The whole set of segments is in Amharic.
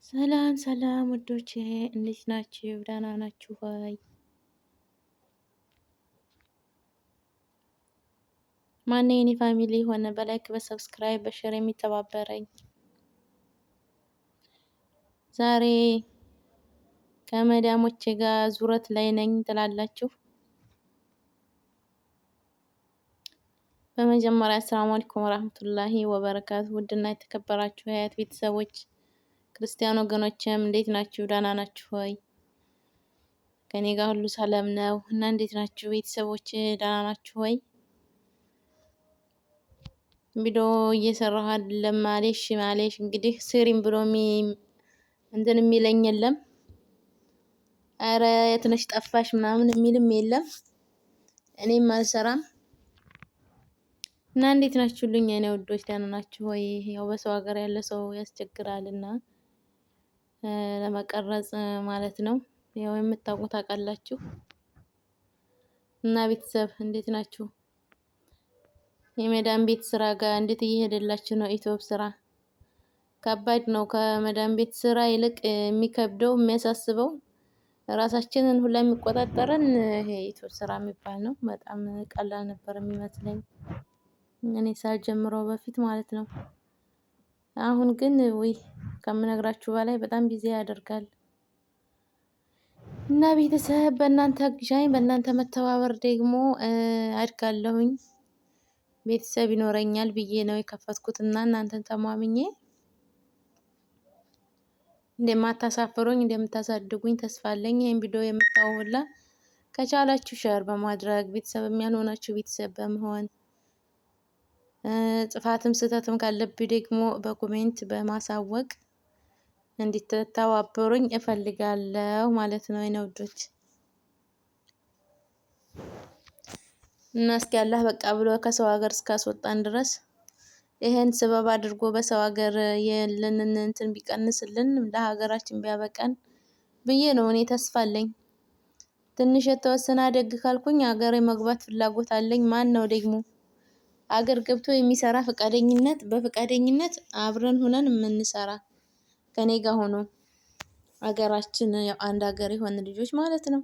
ሰላም ሰላም ውዶቼ እንዴት ናችሁ? ደህና ናችሁ ወይ? ማነው የኔ family የሆነ በ like በ subscribe በ share የሚተባበረኝ? ዛሬ ከመዳሞቼ ጋር ዙረት ላይ ነኝ ትላላችሁ። በመጀመሪያ السلام عليكم ورحمة الله وبركاته። ውድና የተከበራችሁ የሀያት ቤተሰቦች ክርስቲያን ወገኖችም እንዴት ናችሁ? ደህና ናችሁ ወይ? ከኔ ጋር ሁሉ ሰላም ነው እና እንዴት ናችሁ ቤተሰቦች? ደህና ናችሁ ወይ? ቪዲዮ እየሰራሁ አይደለም። معليش معليش እንግዲህ ስሪም ብሎ እንትን የሚለኝ የለም። አረ የትነሽ ጠፋሽ ምናምን የሚልም የለም። እኔም አልሰራም እና እንዴት ናችሁልኝ የኔ ውዶች? ደህና ናችሁ ወይ? ያው በሰው ሀገር ያለ ሰው ያስቸግራልና ለመቀረጽ ማለት ነው። ያው የምታውቁት ታውቃላችሁ። እና ቤተሰብ እንዴት ናችሁ? የመዳም ቤት ስራ ጋር እንዴት እየሄደላችሁ ነው? ኢትዮፕ ስራ ከባድ ነው። ከመዳም ቤት ስራ ይልቅ የሚከብደው የሚያሳስበው ራሳችንን ሁላ የሚቆጣጠረን ይሄ ኢትዮፕ ስራ የሚባል ነው። በጣም ቀላል ነበር የሚመስለኝ እኔ ሳልጀምረው በፊት ማለት ነው። አሁን ግን ውይ ከምነግራችሁ በላይ በጣም busy ያደርጋል። እና ቤተሰብ በእናንተ አግዣኝ በእናንተ መተባበር ደግሞ አድጋለሁኝ ቤተሰብ ይኖረኛል ብዬ ነው የከፈትኩት እና እናንተን ተማምኜ እንደማታሳፍሩኝ እንደምታሳድጉኝ ተስፋ አለኝ። ይህን ቪዲዮ የምታዩ ሁላ ከቻላችሁ share በማድረግ ቤተሰብ ያልሆናችሁ ቤተሰብ በመሆን ጥፋትም ስህተትም ካለብኝ ደግሞ በ comment በማሳወቅ እንድትተባበሩኝ እፈልጋለሁ ማለት ነው የኔ ውዶች። እና እስኪ አላህ በቃ ብሎ ከሰው ሀገር እስካስወጣን ድረስ ይሄን ስበብ አድርጎ በሰው ሀገር የለንን እንትን ቢቀንስልን ለሀገራችን ቢያበቃን ብዬ ነው እኔ ተስፋ አለኝ። ትንሽ የተወሰነ አደግ ካልኩኝ ሀገር የመግባት ፍላጎት አለኝ። ማን ነው ደግሞ አገር ገብቶ የሚሰራ ፈቃደኝነት በፈቃደኝነት አብረን ሁነን የምንሰራ ከኔ ጋር ሆኖ አገራችን ያው አንድ ሀገር የሆነ ልጆች ማለት ነው።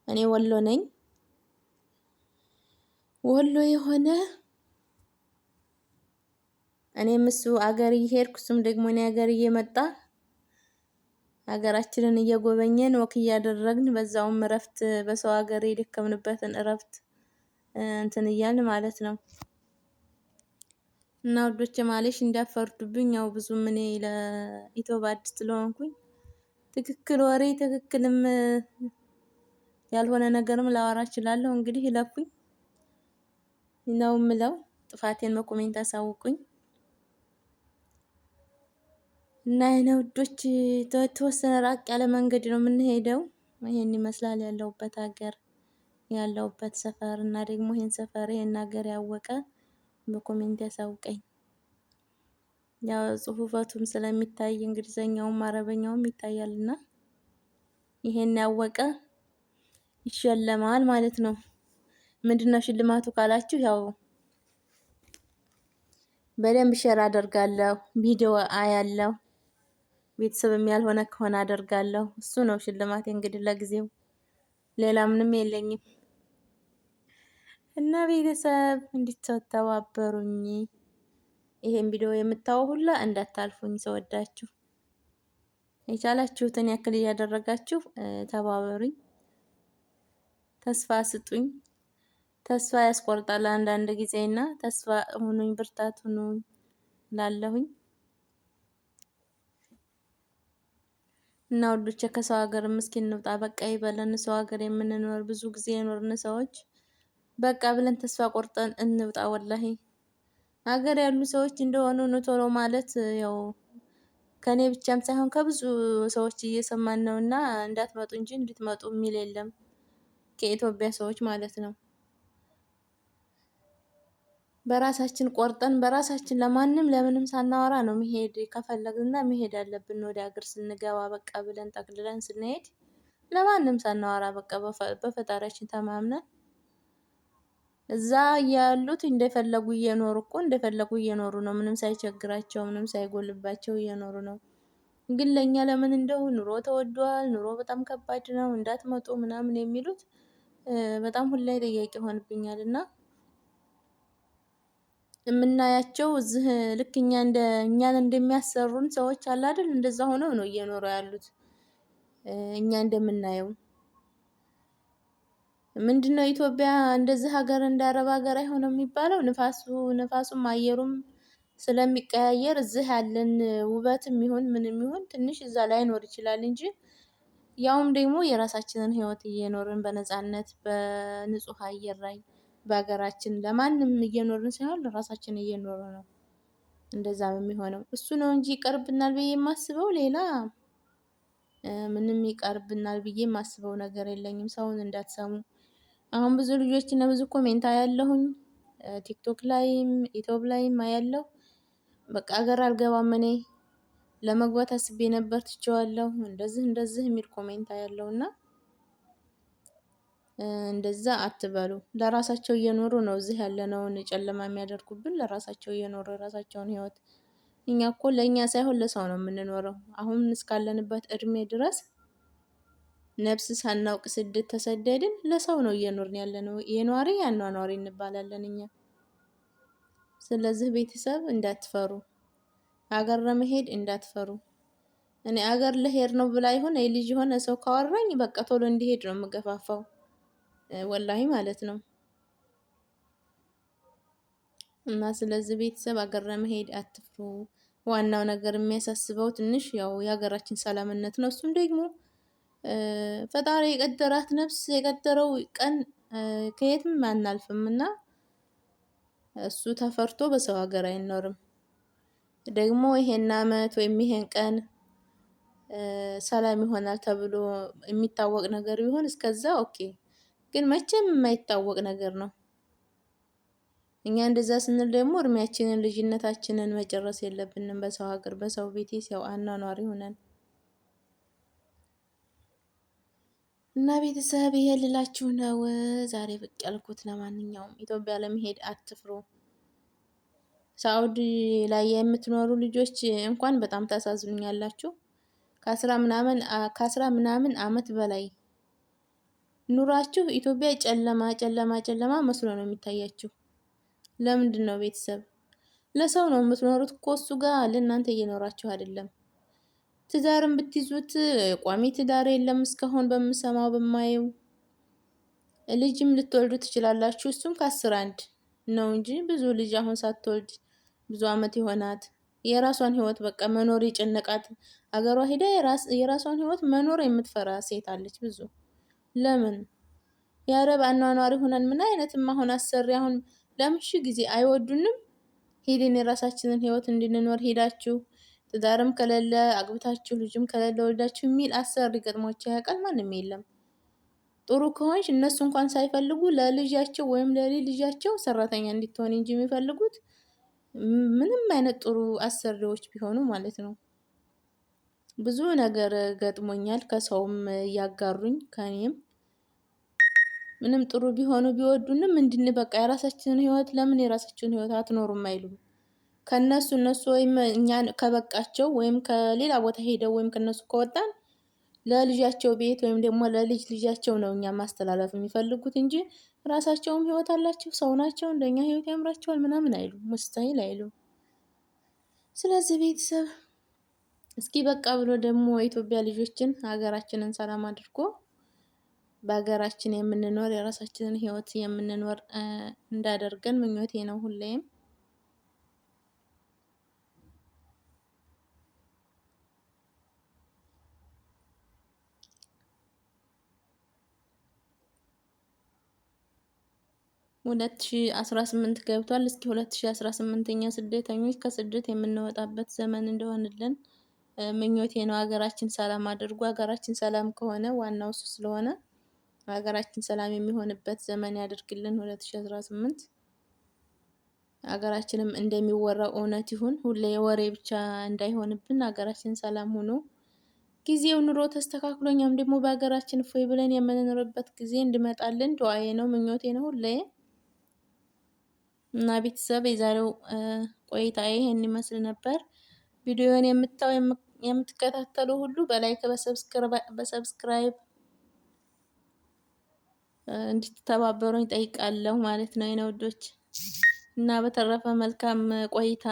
እኔ ወሎ ነኝ። ወሎ የሆነ እኔም እሱ አገር እየሄድኩ እሱም ደግሞ እኔ ሀገር እየመጣ ሀገራችንን እየጎበኘን walk እያደረግን በዛውም እረፍት በሰው ሀገር የደከምንበትን እረፍት እንትን እያልን ማለት ነው። እና ውዶቼ معليش እንዳፈርዱብኝ ያው ብዙም እኔ ለኢትዮብ አዲስ ስለሆንኩኝ ትክክል ወሬ ትክክልም ያልሆነ ነገርም ላወራ እችላለሁ። እንግዲህ ይለፉኝ ነው ምለው። ጥፋቴን በ comment አሳውቁኝ። እና የኔ ውዶች ተወሰነ ራቅ ያለ መንገድ ነው የምንሄደው። ይሄን ይመስላል ያለሁበት ሀገር ያለሁበት ሰፈር እና ደግሞ ይሄን ሰፈር ይሄን ሀገር ያወቀ በ comment ያሳውቀኝ። ያው ጽሁፈቱም ስለሚታይ እንግሊዘኛውም አረበኛውም ይታያልና ይሄን ያወቀ ይሸለማል ማለት ነው። ምንድነው ሽልማቱ ካላችሁ ያው በደንብ share አደርጋለሁ፣ ቪዲዮ አያለሁ፣ ቤተሰብም ያልሆነ ከሆነ አደርጋለሁ። እሱ ነው ሽልማቴ እንግዲህ ለጊዜው ሌላ ምንም የለኝም። እና ቤተሰብ እንድትተባበሩኝ ይሄን ቪዲዮ የምታዩ ሁላ እንዳታልፉኝ፣ ሰወዳችሁ የቻላችሁትን ያክል እያደረጋችሁ ተባበሩኝ፣ ተስፋ ስጡኝ። ተስፋ ያስቆርጣል አንዳንድ ጊዜ እና ተስፋ ሁኑኝ፣ ብርታት ሁኑኝ ላለሁኝ እና ውዶቼ ከሰው ሀገር ምስኪን እንውጣ፣ በቃ ይበለን። ሰው ሀገር የምንኖር ብዙ ጊዜ የኖርን ሰዎች በቃ ብለን ተስፋ ቆርጠን እንውጣ። ወላሂ ሀገር ያሉ ሰዎች እንደሆኑ ቶሎ ማለት ያው ከኔ ብቻም ሳይሆን ከብዙ ሰዎች እየሰማን ነው። እና እንዳትመጡ እንጂ እንድትመጡ የሚል የለም ከኢትዮጵያ ሰዎች ማለት ነው። በራሳችን ቆርጠን በራሳችን ለማንም ለምንም ሳናወራ ነው መሄድ ከፈለግንና መሄድ አለብን። ወደ ሀገር ስንገባ በቃ ብለን ጠቅልለን ስንሄድ ለማንም ሳናወራ በቃ በፈጣሪያችን ተማምነን እዛ ያሉት እንደፈለጉ እየኖሩ እኮ እንደፈለጉ እየኖሩ ነው። ምንም ሳይቸግራቸው ምንም ሳይጎልባቸው እየኖሩ ነው። ግን ለእኛ ለምን እንደው ኑሮ ተወዷል፣ ኑሮ በጣም ከባድ ነው፣ እንዳትመጡ ምናምን የሚሉት በጣም ሁሌ ጥያቄ ይሆንብኛል። እና የምናያቸው እዚህ ልክ እኛ እንደ እኛን እንደሚያሰሩን ሰዎች አለ አይደል? እንደዛ ሆነው ነው እየኖሩ ያሉት እኛ እንደምናየው። ምንድነው ኢትዮጵያ እንደዚህ ሀገር እንደ አረብ ሀገር አይሆንም የሚባለው? ንፋሱም አየሩም ስለሚቀያየር እዚህ ያለን ውበትም ይሁን ምንም ይሁን ትንሽ እዛ ላይኖር ይችላል እንጂ ያውም ደግሞ የራሳችንን ህይወት እየኖርን በነፃነት በንጹህ አየር ላይ በሀገራችን ለማንም እየኖርን ሳይሆን ለራሳችን እየኖርን ነው። እንደዛም የሚሆነው እሱ ነው እንጂ ይቀርብናል ብዬ የማስበው ሌላ ምንም ይቀርብናል ብዬ የማስበው ነገር የለኝም። ሰውን እንዳትሰሙ። አሁን ብዙ ልጆች እና ብዙ comment አያለሁኝ፣ ቲክቶክ ላይም ዩቲዩብ ላይም አያለሁ። በቃ ሀገር አልገባም እኔ ለመግባት አስቤ ነበር ትቼዋለሁ፣ እንደዚህ እንደዚህ የሚል comment አያለሁና እንደዛ አትበሉ። ለራሳቸው እየኖሩ ነው እዚህ ያለነውን ጨለማ የሚያደርጉብን፣ ለራሳቸው እየኖሩ የራሳቸውን ህይወት። እኛ እኮ ለእኛ ሳይሆን ለሰው ነው የምንኖረው። አሁን እስካለንበት እድሜ ድረስ ነፍስ ሳናውቅ ስደት ተሰደድን፣ ለሰው ነው እየኖርን ያለነው። የኗሪ ያኗኗሪ እንባላለን እኛ። ስለዚህ ቤተሰብ እንዳትፈሩ፣ አገር ለመሄድ እንዳትፈሩ። እኔ አገር ልሄድ ነው ብላ ይሆን የልጅ የሆነ ሰው ካወራኝ በቃ ቶሎ እንዲሄድ ነው የምገፋፋው፣ ወላሂ ማለት ነው። እና ስለዚህ ቤተሰብ አገር ለመሄድ አትፍሩ። ዋናው ነገር የሚያሳስበው ትንሽ ያው የሀገራችን ሰላምነት ነው። እሱም ደግሞ ፈጣሪ የቀደራት ነፍስ የቀደረው ቀን ከየትም አናልፍም እና እሱ ተፈርቶ በሰው ሀገር አይኖርም። ደግሞ ይሄን አመት ወይም ይሄን ቀን ሰላም ይሆናል ተብሎ የሚታወቅ ነገር ቢሆን እስከዛ okay፣ ግን መቼም የማይታወቅ ነገር ነው። እኛ እንደዛ ስንል ደግሞ እድሜያችንን ልጅነታችንን መጨረስ የለብንም በሰው ሀገር በሰው ቤት ሰው አኗኗሪ ሆነን። እና ቤተሰብ ይሄ ልላችሁ ነው ዛሬ ብቅ ያልኩት። ለማንኛውም ኢትዮጵያ ለመሄድ አትፍሩ። ሳኡዲ ላይ የምትኖሩ ልጆች እንኳን በጣም ታሳዝኑኛላችሁ። ከአስራ ምናምን አመት በላይ ኑራችሁ ኢትዮጵያ ጨለማ ጨለማ ጨለማ መስሎ ነው የሚታያችሁ። ለምንድን ነው ቤተሰብ? ለሰው ነው የምትኖሩት እኮ እሱ ጋር ለእናንተ እየኖራችሁ አይደለም። ትዳርን ብትይዙት ቋሚ ትዳር የለም እስካሁን በምሰማው በማየው። ልጅም ልትወልዱ ትችላላችሁ። እሱም ከአስር አንድ ነው እንጂ ብዙ ልጅ አሁን ሳትወልድ ብዙ አመት የሆናት የራሷን ህይወት በቃ መኖር የጨነቃት አገሯ ሄዳ የራሷን ህይወት መኖር የምትፈራ ሴት አለች ብዙ። ለምን የአረብ አኗኗሪ ሆነን ምን አይነትም አሁን አሰሪ አሁን ለምን ሺ ጊዜ አይወዱንም? ሄደን የራሳችንን ህይወት እንድንኖር ሄዳችሁ ትዳርም ከሌለ አግብታችሁ ልጅም ከሌለ ወልዳችሁ የሚል አሰሪ ገጥሟቸው ያውቃል? ማንም የለም። ጥሩ ከሆንሽ እነሱ እንኳን ሳይፈልጉ ለልጃቸው ወይም ለልጅ ልጃቸው ሰራተኛ እንድትሆን እንጂ የሚፈልጉት ምንም አይነት ጥሩ አሰሪዎች ቢሆኑ ማለት ነው። ብዙ ነገር ገጥሞኛል፣ ከሰውም እያጋሩኝ ከኔም ምንም ጥሩ ቢሆኑ ቢወዱንም እንድንበቃ የራሳችንን ህይወት ለምን የራሳችንን ህይወት አትኖሩም አይሉም። ከነሱ እነሱ ወይም እኛን ከበቃቸው ወይም ከሌላ ቦታ ሄደው ወይም ከነሱ ከወጣን ለልጃቸው ቤት ወይም ደግሞ ለልጅ ልጃቸው ነው እኛ ማስተላለፍ የሚፈልጉት እንጂ ራሳቸውም ህይወት አላቸው፣ ሰው ናቸው፣ እንደኛ ህይወት ያምራቸዋል ምናምን አይሉ፣ ሙስተሂል አይሉ። ስለዚህ ቤተሰብ እስኪ በቃ ብሎ ደግሞ የኢትዮጵያ ልጆችን ሀገራችንን ሰላም አድርጎ በሀገራችን የምንኖር የራሳችንን ህይወት የምንኖር እንዳደርገን ምኞቴ ነው ሁሌም። 2018 ገብቷል። እስኪ 2018ኛ ስደተኞች ከስደት የምንወጣበት ዘመን እንደሆንልን ምኞቴ ነው። ሀገራችን ሰላም አድርጎ ሀገራችን ሰላም ከሆነ ዋናው እሱ ስለሆነ ሀገራችን ሰላም የሚሆንበት ዘመን ያደርግልን 2018። ሀገራችንም እንደሚወራው እውነት ይሁን፣ ሁሌ ወሬ ብቻ እንዳይሆንብን ሀገራችን ሰላም ሆኖ ጊዜው ኑሮ ተስተካክሎ እኛም ደግሞ በሀገራችን እፎይ ብለን የምንኖርበት ጊዜ እንዲመጣልን ዱዓዬ ነው፣ ምኞቴ ነው ሁሌ። እና ቤተሰብ የዛሬው ቆይታ ይሄን ይመስል ነበር። ቪዲዮውን የምታው የምትከታተሉ ሁሉ በ like በ subscribe እንድትተባበሩኝ ጠይቃለሁ ማለት ነው የኔ ውዶች። እና በተረፈ መልካም ቆይታ።